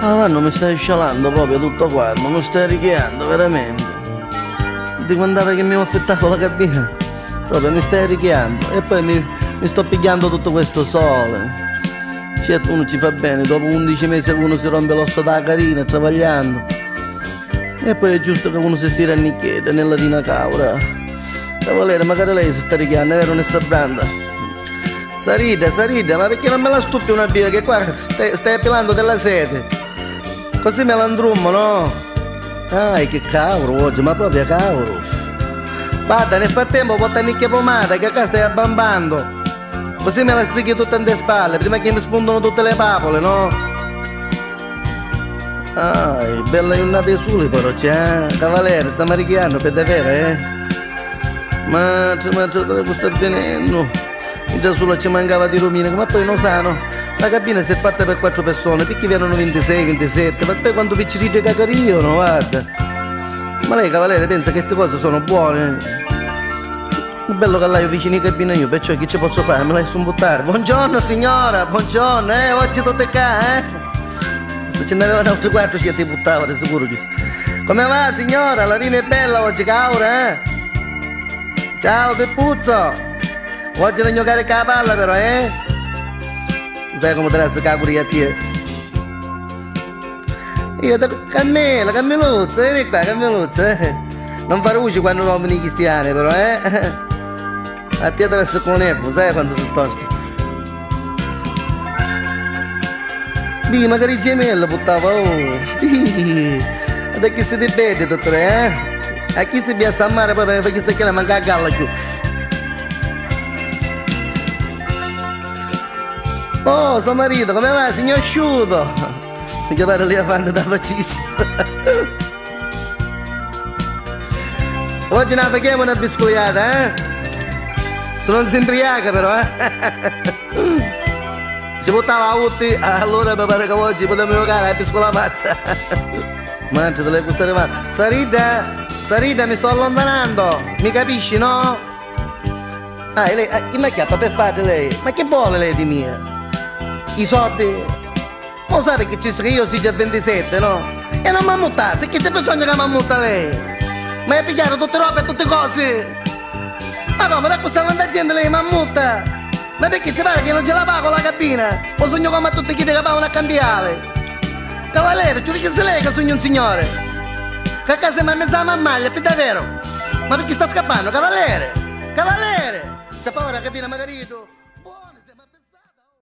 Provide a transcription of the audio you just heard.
Ah, ma mi stai scialando proprio tutto quanto, mi stai richiando veramente. Di quando che mi ho affittato la cabina, proprio mi stai richiando. E poi mi sto pigliando tutto questo sole. Certo uno ci fa bene, dopo 11 mesi uno si rompe l'osso da carina travagliando. E poi è giusto che uno si stira a nicchietta nella rina caura. Cavaliere, magari lei si sta richiando, è vero, Nessa Branda? Sarida, Sarida, ma perché non me la stuppi una birra? Che qua stai appilando della sete. Così me la andrummo, no? Ah, che cavolo oggi, ma proprio cavolo. Guarda, nel frattempo porta nicchia pomata, che qua stai abbambando. Così me la strichi tutta in spalle, prima che mi spuntano tutte le papole, no? Ah, bella giornata di sole però c'è, eh? Cavaliere, sta marichiando per davvero, eh? Mazza, mazza, te sta avvenendo. Da sola ci mancava di romina, ma poi non sanno. La cabina si è fatta per 4 persone, perché erano 26, 27, ma poi quando vi ci ride cacarino, guarda. Ma lei, cavaliere, pensa che queste cose sono buone? Bello che l'hai vicino in cabina io, perciò che ci posso fare? Me la sono buttare. Buongiorno signora, buongiorno, oggi tutto qua, eh? Se ce ne avevano altri 4 che ti buttavano, sicuro che. Come va signora? La rina è bella oggi, caura, eh? Ciao Peppuzzo! Oggi non giocare con la palla però, eh? Sai come te la cacuri a te? Io da Cammela, Cammeluzza, vieni qua, Cammeluzza, eh? Non fare voce quando nomini i cristiani però, eh? A te deve essere con Evo, sai quando sono tosti. Beh, magari gemella buttava, oh! Da chi si dipende, dottore, eh? A chi si piace amare poi perché si chiama manca a galla più. Oh, suo marito, come va, signor Sciuto? Mi pare lì avanti da facissimo. Oggi ne facciamo una biscogliata, eh? Se non si imbriaca però, eh? Si buttava a tutti, allora mi pare che oggi potremmo giocare a biscola pazza. Mangia, te le gustare male. Sarida, Sarida, mi sto allontanando, mi capisci, no? Ah, e lei, chi mi acchiappa per spalle lei? Ma che vuole lei di me? I soldi? Lo sai che ci sono io sì già 27, no? E non mi ammutta, se che c'è bisogno che mi ammutta lei? Ma è pigliato tutte robe e tutte cose! Ma come, da questa tanta gente lei mi ammutta? Ma perché ci pare che non ce la pago la cabina? O sogno come a tutti chi che pagano a cambiare? Cavaliere, ci dice lei che sogno un signore! Che a casa mi ha mezza mammaglia, per davvero! Ma perché sta scappando, cavaliere? Cavaliere! C'è paura, cabina, magari tu!